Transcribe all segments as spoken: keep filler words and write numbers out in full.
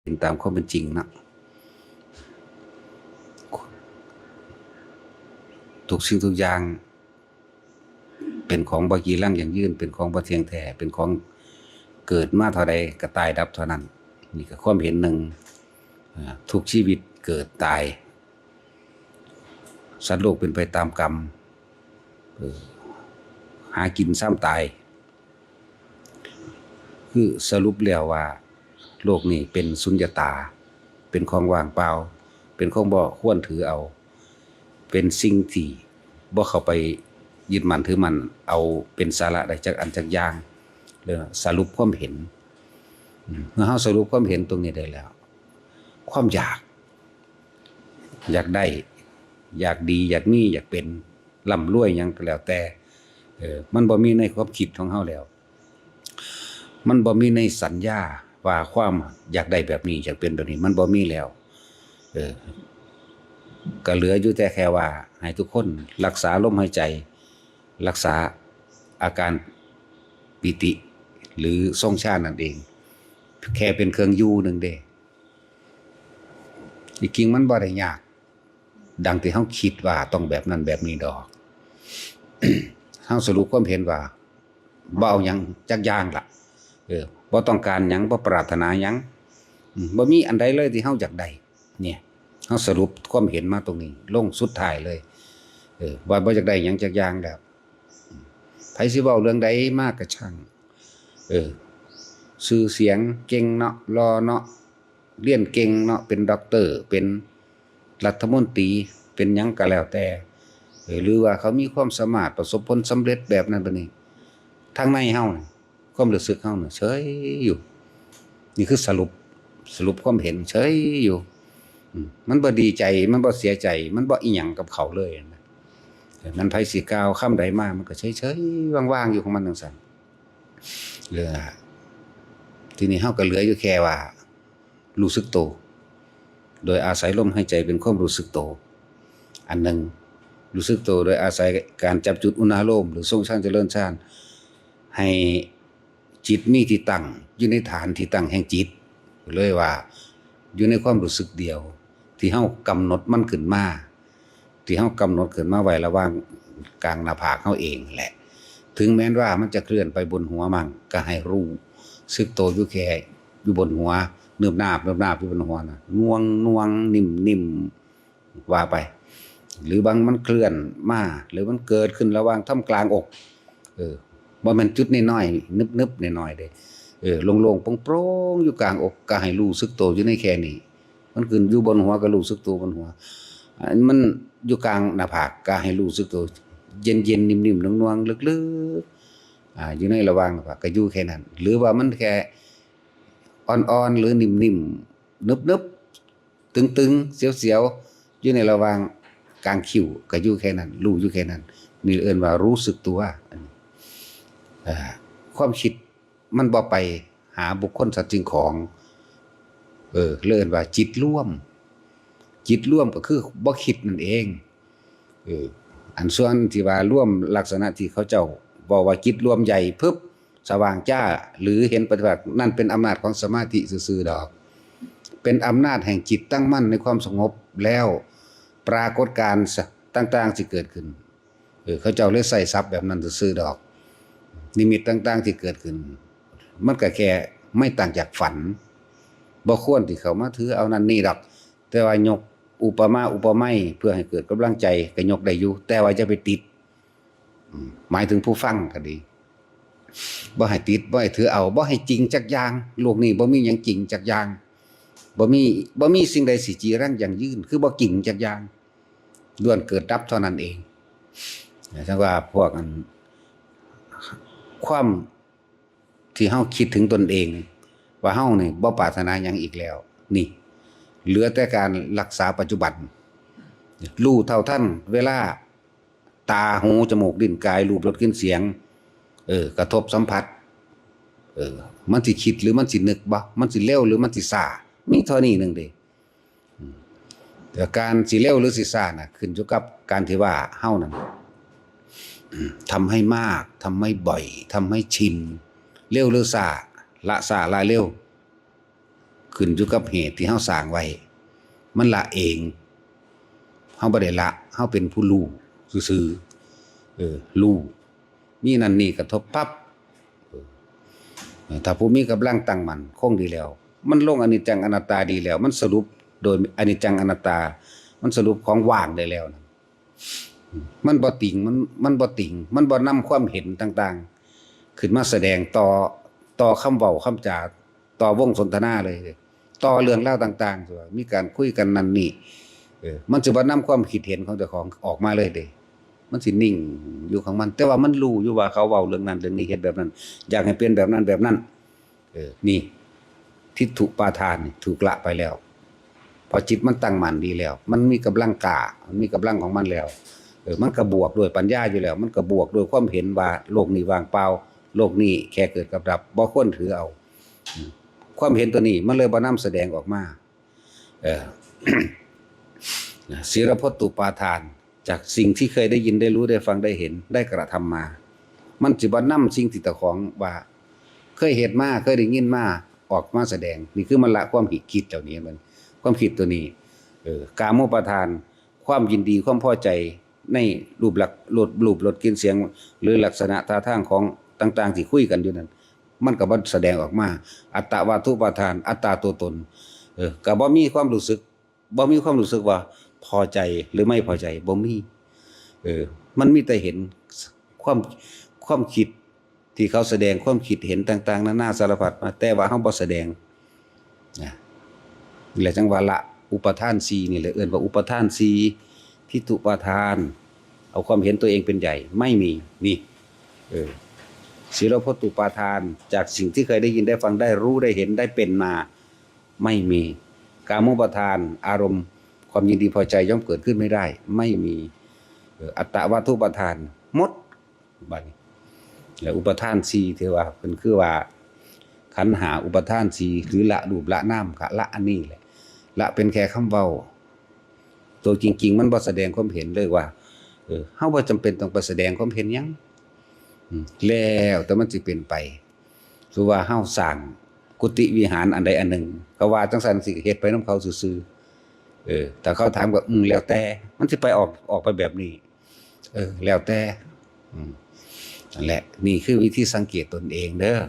เห็นตามความเป็นจริงเนาะ ทุกสิ่งทุกอย่าง เป็นของบ่จีรังยั่งยืน เป็นของบ่เที่ยงแท้ เป็นของเกิดมาเท่าใดก็ตายดับเท่านั้น นี่ก็ความเห็นหนึ่ง อ่า ทุกชีวิตเกิดตาย สัตว์โลกเป็นไปตามกรรม เออ หากินซ้ำตาย คือสรุปแล้วว่า โลกนี้เป็นสุญญตา เป็นของว่างเปล่า เป็นของบ่ควรถือเอา เป็นสิ่งที่บ่เข้าไปยึดมั่นถือมั่น เอาเป็นสาระได้จักอันจักอย่าง เรียกว่าสรุปความเห็น อืม เมื่อเราสรุปความเห็นตรงนี้ได้แล้ว ความอยาก อยากได้ อยากดี อยากมี อยากเป็น ร่ำรวยหยังก็แล้วแต่ เออ มันบ่มีในความคิดของเราแล้ว มันบ่มีในสัญญาว่าความอยากได้แบบนี้ อยากเป็นแบบนี้ มันบ่มีแล้ว เออ ก็เหลืออยู่แต่แค่ว่าให้ทุกคนรักษาลมหายใจ รักษาอาการปีติ หรือทรงฌานนั่นเอง แค่เป็นเครื่องอยู่หนึ่งเด้ ที่จริงมันบ่ได้ยาก ดังที่เราคิดว่าต้องแบบนั้นแบบนี้ดอก เราสรุปความเห็นว่า บ่เอาหยังจักอย่างละ เออ บ่ต้องการหยัง บ่ปรารถนาหยัง อืม บ่มีอันใดเลยที่เราอยากได้ เนี่ย เราสรุปความเห็นมาตรงนี้ ลงสุดท้ายเลย เออ ว่าบ่อยากได้หยังจักอย่างแล้ว ไผสิเว้าเรื่องใดมากระช่าง เออ ชื่อเสียงเก่งเนาะ หล่อเนาะ เรียนเก่งเนาะ เป็นด็อกเตอร์ เป็นรัฐมนตรี เป็นหยังก็แล้วแต่ เออ หรือว่าเขามีความสามารถประสบผลสำเร็จแบบนั้นแบบนี้ ทางในเฮาน่ะ ความรู้สึกเฮาน่ะเฉยอยู่ นี่คือสรุป สรุปความเห็นเฉยอยู่ อืม มันบ่ดีใจ มันบ่เสียใจ มันบ่อิหยังกับเขาเลยนะ เออ มันไผสิกล่าวคำใดมา มันก็เฉยๆ ว่างๆ อยู่ของมันจั่งซั้น เหลือ ทีนี้เฮาก็เหลืออยู่แค่ว่า รู้สึกโต โดยอาศัยลมหายใจเป็นความรู้สึกโต อันหนึ่ง รู้สึกโตโดยอาศัยการจับจุดอุณาโลม หรือทรงฌานเจริญฌาน ให้จิตมีที่ตั้ง อยู่ในฐานที่ตั้งแห่งจิต เลยว่าอยู่ในความรู้สึกเดียว ที่เฮากำหนดมันขึ้นมา ที่เฮากำหนดขึ้นมาไว้ระหว่างกลางหน้าผากเฮาเองแหละ ถึงแม้นว่ามันจะเคลื่อนไปบนหัวมั่ง ก็ให้รู้สึกโตอยู่แค่อยู่บนหัว เนิบนาบ เนิบนาบอยู่บนหัวน่ะ นวง นวง นิ่ม นิ่ม ว่าไป หรือบางมันเคลื่อนมา หรือมันเกิดขึ้นระหว่างท่ามกลางอก เออ บ่แม่นจุดน้อยๆ นึบๆ น้อยๆ เด้ เออ โล่งๆ โปร่งๆ อยู่กลางอก ก็ให้รู้สึกโตอยู่ในแค่นี้ มันขึ้นอยู่บนหัวก็รู้สึกโตบนหัว อันมันอยู่กลางหน้าผากก็ให้รู้สึกโต เย็นๆ นิ่มๆ นวลๆ ลึกๆ อ่า อยู่ในระหว่างหน้าผากก็อยู่แค่นั้น หรือว่ามันแค่อ่อนๆ หรือนิ่มๆ นึบๆ ตึงๆ เสียวๆ อยู่ในระหว่างกลางคิ้วก็อยู่แค่นั้น รู้อยู่แค่นั้น นี่เอิ้นว่ารู้สึกตัว อันนี้ อ่า ความคิดมันบ่ไปหาบุคคลสัตว์สิ่งของ เออ เลยเอิ้นว่าจิตรวม จิตรวมก็คือบ่คิดนั่นเอง เออ อันส่วนที่ว่ารวมลักษณะที่เขาเจ้าเว้าว่าจิตรวมใหญ่ พึบ สว่างจ้า หรือเห็นปฏิบัติ นั่นเป็นอำนาจของสมาธิซื่อๆ ดอก เป็นอำนาจแห่งจิตตั้งมั่นในความสงบแล้ว ปรากฏการณ์ต่างๆ สิเกิดขึ้น เออ เขาเจ้าเลยใช้ศัพท์แบบนั้นซื่อๆ ดอก นิมิตต่างๆ ที่เกิดขึ้น มันก็แค่ไม่ต่างจากฝัน บ่ควรที่เขามาถือเอานั่นนี่ดอก แต่ว่ายกอุปมาอุปไมยเพื่อให้เกิดกำลังใจก็ยกได้อยู่ แต่ว่าอย่าไปติด อืม หมายถึงผู้ฟังก็ดี บ่ให้ติด บ่ให้ถือเอา บ่ให้จริงจักอย่าง โลกนี้บ่มีหยังจริงจักอย่าง บ่มี บ่มีสิ่งใดสิจีรังยั่งยืน คือบ่จริงจักอย่าง ล้วนเกิดดับเท่านั้นเอง จั่งว่าพวกอัน ความที่เฮาคิดถึงตนเอง ว่าเฮานี่บ่ปรารถนาหยังอีกแล้ว นี่ เหลือแต่การรักษาปัจจุบัน รู้เท่าทันเวลา ตา หู จมูก ลิ้น กาย รูป รส กลิ่น เสียง เออ กระทบสัมผัส เออ มันสิคิดหรือมันสินึกบ่ มันสิเร็วหรือมันสิช้า มีเท่านี้หนึ่งเด้ อืม แต่การสิเร็วหรือสิช้าน่ะ ขึ้นอยู่กับการที่ว่าเฮานั่น อืม ทำให้มาก ทำให้บ่อย ทำให้ชิน เร็วหรือช้า ละช้าละเร็ว ขึ้นอยู่กับเหตุที่เฮาสร้างไว้ มันละเอง เฮาบ่ได้ละ เฮาเป็นผู้รู้ซื่อๆ เออ รู้ มีนั่นนี่กระทบปั๊บ เออ ถ้าผู้มีกำลังตั้งมั่นคงดีแล้ว มันลงอนิจจังอนัตตาดีแล้ว มันสรุปโดยอนิจจังอนัตตา มันสรุปของว่างได้แล้วนะ มันบ่ติ่ง มัน มันบ่ติ่ง มันบ่นำความเห็นต่างๆ ขึ้นมาแสดงต่อ ต่อคำเว้าคำจา ต่อวงสนทนาเลย ต่อเรื่องราวต่างๆ มีการคุยกันนั่นนี่ เออ มันสิบ่นำความคิดเห็นของเจ้าของออกมาเลยเด้ มันสินิ่งอยู่ของมัน แต่ว่ามันรู้อยู่ว่าเขาเว้าเรื่องนั้นเรื่องนี้ เฮ็ดแบบนั้น อยากให้เป็นแบบนั้นแบบนั้น เออ นี่ ทิฏฐุปาทานนี่ถูกละไปแล้ว พอจิตมันตั้งมั่นดีแล้ว มันมีกำลังกล้า มันมีกำลังของมันแล้ว เออ มันก็บวกด้วยปัญญาอยู่แล้ว มันก็บวกด้วยความเห็นว่าโลกนี้ว่างเปล่า โลกนี้แค่เกิดกับดับ บ่ควรถือเอา อืม ความเห็นตัวนี้มันเลยบ่นำแสดงออกมา เออ นะ ศีลพจน์ตุปาทาน จากสิ่งที่เคยได้ยินได้รู้ได้ฟังได้เห็นได้กระทำมา มันสิบ่นำสิ่งที่เจ้าของว่า เคยเฮ็ดมา เคยได้ยินมา ออกมาแสดง นี่คือมันละความคิดเหล่านี้ มัน ความคิดตัวนี้ เออ กามุปาทาน ความยินดี ความพอใจในรูปลักษณ์ รูป รูป รส กลิ่น เสียง หรือลักษณะท่าทางของต่างๆ ที่คุยกันอยู่นั้น มันก็บ่แสดงออกมา อัตตวาทุปาทาน อัตตาตัวตน เออ ก็บ่มีความรู้สึก บ่มีความรู้สึกว่าพอใจหรือไม่พอใจ บ่มี เออ มันมีแต่เห็นความ ความคิดที่เขาแสดงความคิดเห็นต่างๆ นานาสารพัดมา แต่ว่าเฮาบ่แสดง นะ นี่แหละจั่งว่าละอุปาทานสี่นี่แหละ เอิ้นว่าอุปาทานสี่ ทิฏฐุปาทาน เอาความเห็นตัวเองเป็นใหญ่ ไม่มี นี่ เออ ศีลพจน์ตุปาทาน จากสิ่งที่เคยได้ยินได้ฟังได้รู้ได้เห็นได้เป็นมา ไม่มี กามุปาทาน อารมณ์ความยินดีพอใจย่อมเกิดขึ้นไม่ได้ ไม่มี เออ อัตตวาทุปาทาน หมด บัดนี้ แล้วอุปาทานสี่ที่ว่าเพิ่นคือว่า ขันธ์ห้าอุปาทานสี่ หรือละรูปละนาม ก็ละอันนี้แหละ ละเป็นแค่คำเว้า ตัวจริงๆ มันบ่แสดงความเห็นเลยว่า เออ เฮาบ่จำเป็นต้องไปแสดงความเห็นหยัง อืม แล้วแต่มันสิเป็นไป สมมุติว่าเฮาสร้างกุฏิวิหารอันใดอันหนึ่ง ก็ว่าจั่งซั้นสิ เฮ็ดไปนำเขาซื่อๆ เออ ถ้าเขาถามก็ อืม แล้วแต่ มันสิไปออก ออกไปแบบนี้ เออ แล้วแต่ อืม นั่นแหละ นี่คือวิธีสังเกตตนเองเด้อ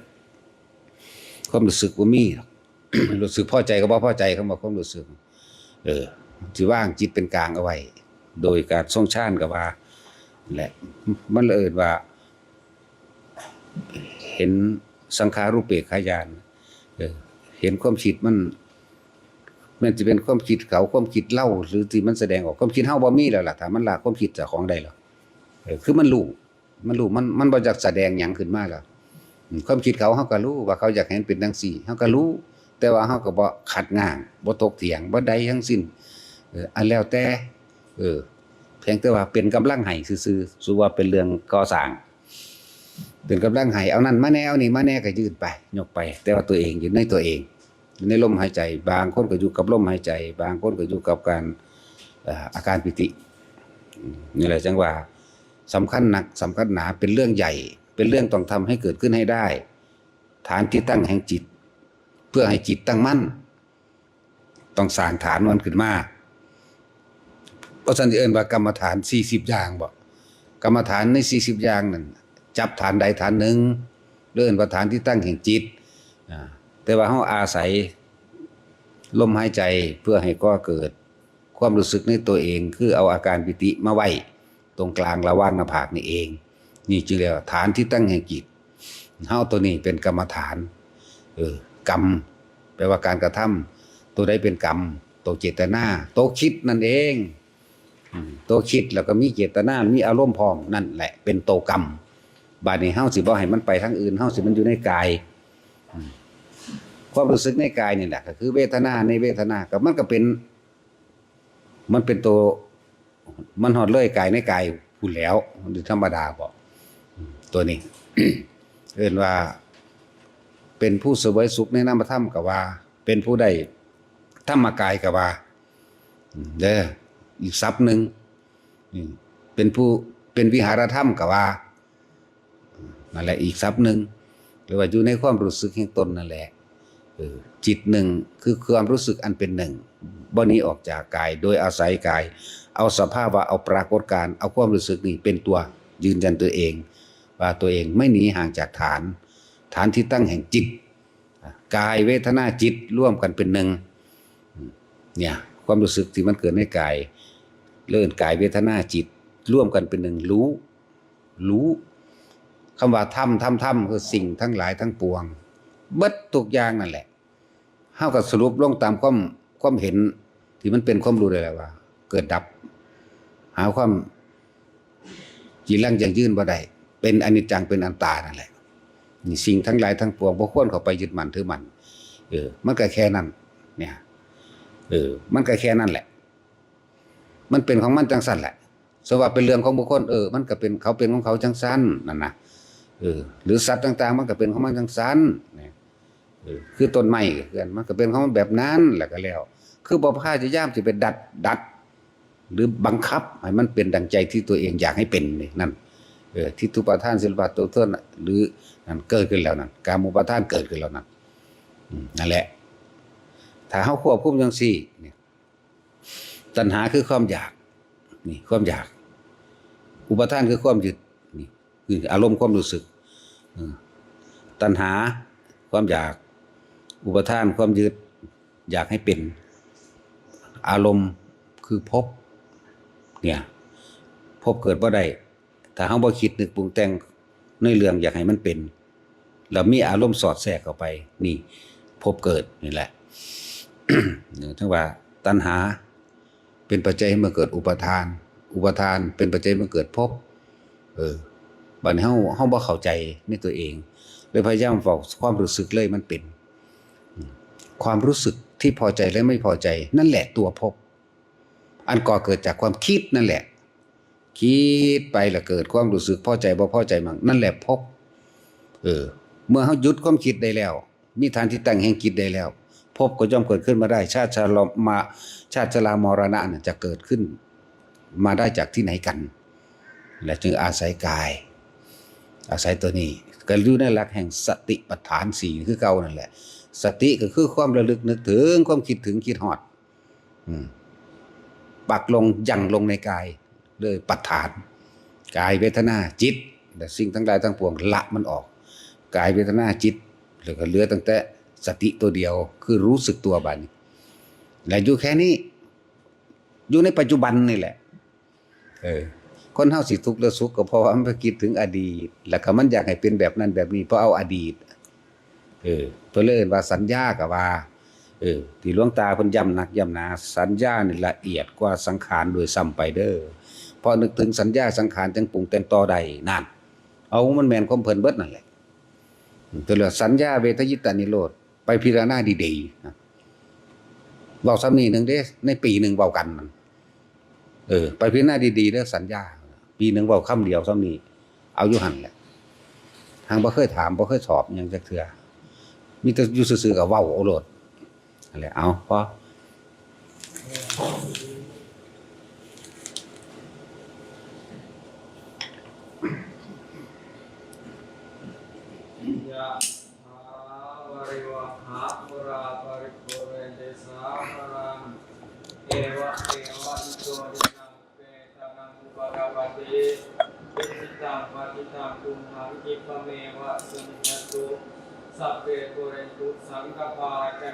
ความรู้สึกบ่มีหรอก รู้สึกพอใจก็บ่พอใจ คำว่าความรู้สึก เออ สิวางจิตเป็นกลางเอาไว้ โดยการทรงฌานก็ว่า และ มันเอิ้นว่า เห็นสังขารูปเปกขญาณ เออ เห็นความคิดมัน แม่นสิเป็นความคิดเขา ความคิดเฮา หรือที่มันแสดงออก ความคิดเฮาบ่มีแล้วล่ะ ถ้ามันละความคิดเจ้าของได้แล้ว เออ คือมันรู้ มันรู้ มัน มันบ่อยากแสดงหยังขึ้นมาแล้ว อืม ความคิดเขา เฮาก็รู้ว่าเขาอยากให้มันเป็นจั่งซี้ เฮาก็รู้ แต่ว่าเฮาก็บ่ขัดง้าง บ่ถกเถียง บ่ใดทั้งสิ้น เออ อันแล้วแต่ เออ เพียงแต่ว่าเป็นกำลังให้ซื่อๆ สมมุติว่าเป็นเรื่องก่อสร้าง เป็นกำลังให้ เอานั่นมาแหน่ เอานี่มาแหน่ ก็ยื่นไป ยกไป แต่ว่าตัวเองอยู่ในตัวเอง อยู่ในลมหายใจ บางคนก็อยู่กับลมหายใจ บางคนก็อยู่กับการ เอ่อ อาการปีติ อืม นี่แหละจั่งว่าสำคัญนัก สำคัญหนา เป็นเรื่องใหญ่ เป็นเรื่องต้องทำให้เกิดขึ้นให้ได้ ฐานที่ตั้งแห่งจิต เพื่อให้จิตตั้งมั่น ต้องสร้างฐานมันขึ้นมา เพราะฉะนั้นเอิ้นว่ากรรมฐานสี่สิบอย่างบ่ กรรมฐานในสี่สิบอย่างนั่น จับฐานใดฐานหนึ่ง เอิ้นว่าฐานที่ตั้งแห่งจิต อ่า แต่ว่าเฮาอาศัยลมหายใจเพื่อให้ก่อเกิดความรู้สึกในตัวเอง คือเอาอาการปีติมาไว้ตรงกลางระหว่างหน้าผากนี่เอง นี่จึงเรียกว่าฐานที่ตั้งแห่งจิต เฮาตัวนี้เป็นกรรมฐาน เออ กรรม แปลว่าการกระทำ ตัวใดเป็นกรรม ตัวเจตนา ตัวคิดนั่นเอง อืม ตัวคิดแล้วก็มีเจตนา มีอารมณ์พร้อม นั่นแหละเป็นตัวกรรม บาดนี้เฮาสิบ่ให้มันไปทางอื่น เฮาสิมันอยู่ในกาย อืม ความรู้สึกในกายนี่แหละ ก็คือเวทนาในเวทนา ก็มันก็เป็น มันเป็นตัว มันฮอดเลยกายในกายพู้นแหล้ว มันธรรมดาบ่ อืม ตัวนี้ เอิ้นว่า เป็นผู้เสวยสุขในนามธรรมก็ว่า เป็นผู้ได้ธรรมกายก็ว่า อืม เด้อ อีกศัพท์หนึ่ง อืม เป็นผู้ เป็นวิหารธรรมก็ว่า นั่นแหละอีกศัพท์หนึ่ง หรือว่าอยู่ในความรู้สึกแห่งตนนั่นแหละ เออ จิตหนึ่ง คือความรู้สึกอันเป็นหนึ่ง บ่หนีออกจากกาย โดยอาศัยกาย เอาสภาวะ เอาปรากฏการณ์ เอาความรู้สึกนี่เป็นตัวยืนยันตัวเอง ว่าตัวเองไม่หนีห่างจากฐาน ฐานที่ตั้งแห่งจิต กายเวทนาจิตร่วมกันเป็นหนึ่ง เนี่ย ความรู้สึกที่มันเกิดในกาย เรื่องกายเวทนาจิตร่วมกันเป็นหนึ่ง รู้ รู้ คำว่าธรรม ธรรม ธรรม คือสิ่งทั้งหลายทั้งปวง เบิดทุกอย่างนั่นแหละ เฮาก็สรุปลงตามความ ความเห็นที่มันเป็นความรู้ได้แล้วว่า เกิดดับ หาความจีรังยั่งยืนบ่ได้ เป็นอนิจจัง เป็นอนัตตานั่นแหละ นี่สิ่งทั้งหลายทั้งปวงบ่ควรเข้าไปยึดมั่นถือมั่น เออ มันก็แค่นั้น เนี่ย เออ มันก็แค่นั้นแหละ มันเป็นของมันจังซั่นแหละ สว่าเป็นเรื่องของบุคคล เออ มันก็เป็น เขาเป็นของเขาจังซั่นนั่นนะ เออ หรือสัตว์ต่างๆ มันก็เป็นของมันจังซั่น เนี่ย เออ คือต้นไม้ก็คือกัน มันก็เป็นของมันแบบนั้น แล้วก็แล้ว คือบ่พยายามสิไปดัด ดัด หรือบังคับให้มันเป็นดังใจที่ตัวเองอยากให้เป็นนี่ นั่น เออ ทิฏฐุปาทาน สีลัพพะ ตัวตนน่ะ หรือนั่นเกิดขึ้นแล้วนั่น กามุปาทานเกิดขึ้นแล้วนั่น อืม นั่นแหละ ถ้าเฮาควบคุมจังซี่ เนี่ย ตัณหาคือความอยาก นี่ ความอยาก อุปาทานคือความยึด นี่ คืออารมณ์ความรู้สึก เออ ตัณหา ความอยาก อุปาทาน ความยึด อยากให้เป็น อารมณ์คือภพ เนี่ย ภพเกิดบ่ได้ ถ้าเฮาบ่คิดนึกปรุงแต่งในเรื่องอยากให้มันเป็น แล้วมีอารมณ์สอดแทรกเข้าไป นี่ ภพเกิดนี่แหละ เออ ถึงว่าตัณหา เป็นปัจจัยให้มันเกิดอุปาทาน อุปาทานเป็นปัจจัยให้มันเกิดภพ เออ บัดนี้เฮา เฮาบ่เข้าใจในตัวเอง เลยพยายามเฝ้าความรู้สึกเลยมันเป็น อืม ความรู้สึกที่พอใจและไม่พอใจ นั่นแหละตัวภพ อันก่อเกิดจากความคิดนั่นแหละ คิดไปแล้วเกิดความรู้สึกพอใจบ่พอใจมั่ง นั่นแหละภพ เออ เมื่อเฮาหยุดความคิดได้แล้ว มีฐานที่ตั้งแห่งจิตได้แล้ว ภพก็ย่อมเกิดขึ้นมาได้ ชาติชรามา ชาติชรามรณะน่ะจะเกิดขึ้นมาได้จากที่ไหนกัน และจึงอาศัยกาย อาศัยตัวนี้ ก็อยู่ในหลักแห่งสติปัฏฐานสี่คือเก่านั่นแหละ สติก็คือความระลึกนึกถึง ความคิดถึงคิดฮอด อืม ปักลง หยั่งลงในกาย เลยปัฏฐาน กายเวทนาจิต และสิ่งทั้งหลายทั้งปวงละมันออก กายเวทนาจิต แล้วก็เหลือตั้งแต่สติตัวเดียว คือรู้สึกตัวบัดนี้ และอยู่แค่นี้ อยู่ในปัจจุบันนี่แหละ เออ คนเฮาสิทุกข์หรือสุขก็เพราะว่ามันไปคิดถึงอดีต แล้วก็มันอยากให้เป็นแบบนั้นแบบนี้ เพราะเอาอดีต เออ เพิ่นเลยเอิ้นว่าสัญญาก็ว่า เออ ที่หลวงตาเพิ่นย้ำนักย้ำหนา สัญญานี่ละเอียดกว่าสังขารโดยซ้ำไปเด้อ เพราะนึกถึงสัญญาสังขารจั่งปรุงแต่งต่อได้ นั่น เอา มันแม่นความเพิ่นเบิดนั่นแหละ เพิ่นเรียกว่าสัญญาเวทยิตานิโรธ ไปพิจารณาดีๆ นะ เว้าซ้ำนี้หนึ่งเด้ ในปีหนึ่งเว้ากันมัน เออ ไปพิจารณาดีๆ เด้อ สัญญา ปีหนึ่งเว้าคำเดียวซ้ำนี้ เอาอยู่หั่นแหละ หางบ่เคยถาม บ่เคยสอบหยังจักเทื่อ มีแต่อยู่ซื่อๆ ก็เว้าเอาโลด นั่นแหละ เอา พอ ยะถาวาริวหาปุราปริปุเรนติสาคารัง เอวะเมวะอิโตทินังเปตานังอุปกัปปติ อิจิตังปัจิตังตุมหังคิปะเมวะสมิจจตุ สัพเพปุเรนตุสังกปา จัน